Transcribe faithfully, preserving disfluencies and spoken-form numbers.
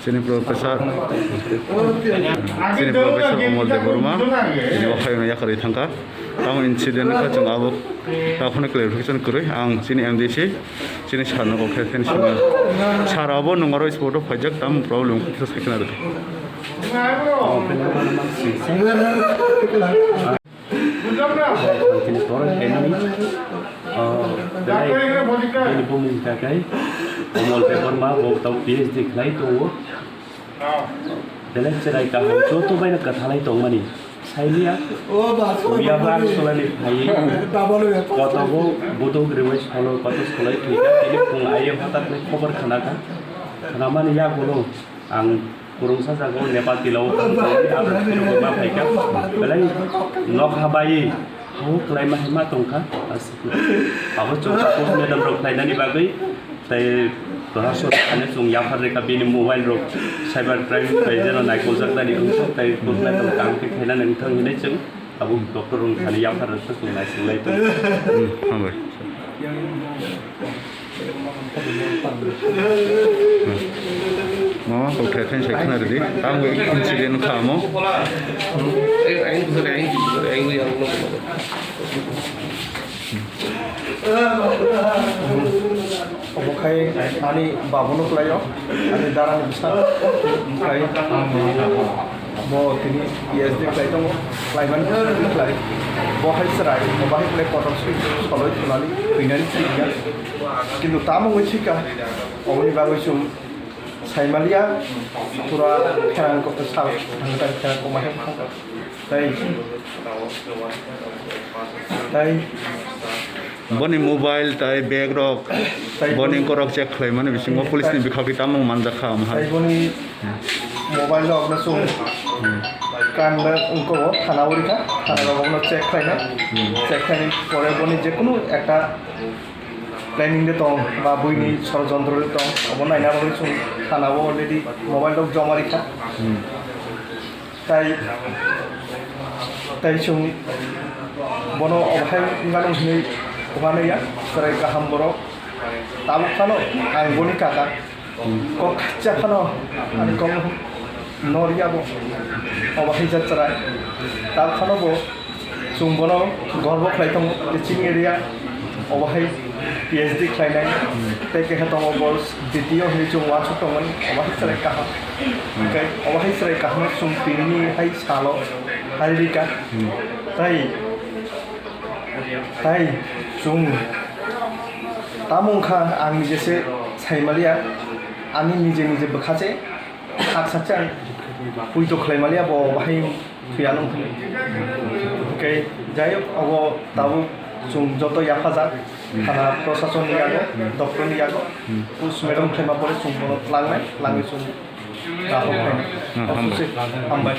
Chini professor, chini professor Omol Debbarma, chini o hayungno yakarwi thangkha. Tamo incident kha chwng abo takhwno clarification kwrwi. Ang chini M D C, chini sir no kok khe phone swngo. Sir abo nung aro spot o phaijak, tamo problem khe sai khna rwdi. Tini borok kainwi, oh, belai bini bumung hwnkha khe Omol Debbarma, bo tamo P H D khlai tongo. Belai chwrai kaham, joto baino kwthalai tongmani. Sailiya, o ba, soi uya ba, ba, solani phaiwi, ba, ba, ba, kotobo buduk riwi solo, koto solai thwikha, tini phung aiwi hwtatni khobor khnakha. Khnamani yagulo ang kwrwngsa jagao Nepal tila o thangwi aboni phunukgwi ma phaikha. Belai nokha bai hao kwlaima hai ma tongkha. Abo chwngsa postmortem rok khlainani bagwi tei doha sor thani chwng yaphar rikha bini mobile rok cyber crime bai jeno naikoljak nani wngkha tei postmortem kaham khe khainani wngthang hinwi chwng abo doctor rok thani yaphar rok chwng naisinglai tongo. Hmm, hambai. Mama kok thai thai sai khna ridi. Tamo incident kha amo. Obo khai ani babuno khlaio, ani darani bwsa. Khai bo tini P H D khlai tongo, khlaimani bwswk khlai. Bo hai chwrai, bo hai khlai kotor swi soloi thunani thwinani thwikha. Kintu tamo wngwi thwikha, oboni bagwi chwng saimaliya, pura pherang kok sal thangwi thangwi pherang kok ma hai thangkha. Tai, tai boni mobile tai bag rok, tai boni boni korok check khlaimani bisingo police ni bwkhak tamo manjakha omo hai. Tai boni mobile rok no chwng kan le wngko thana o rikha, thana rok no check khlaina, check khlaini pore boni jekunu ekta planning de tong ba buini sorojontro de tong, obo naina bagwi chwng thana o already mobile rok joma rikha. Tai, tai chwng bono obo hai wngmano hinwi uanaiya, chwrai kaham borok. Tabuk phano ang boni kaka kok khacha phano ani kok no riya bo obo hai jat chwrai. Tabuk phano bo chwng bono gorbo khlai tongo je chini area obo hai P H D khlainai tei keha tongo bo D T O hinwi chwng uansuk tongmani obo hai chwrai kaham. Hwnkhe obo hai chwrai kaham chwng tini hai salo hai rika. Tai, tai chwng tamo wngkha ang nije se saimaliya, ani nije nije bwkha se. Haksa chang puito khlai maliya bo bahai thwiya nung thung. Hwnkhe jai hok obo tabuk chwng joto yaphajak thana prosason ni yago, doctor ni yago, postmortem khlaima pore chwng bono tlangnai, tlangwi chwng dahok khlainai. Hmm, hambai. Hambai.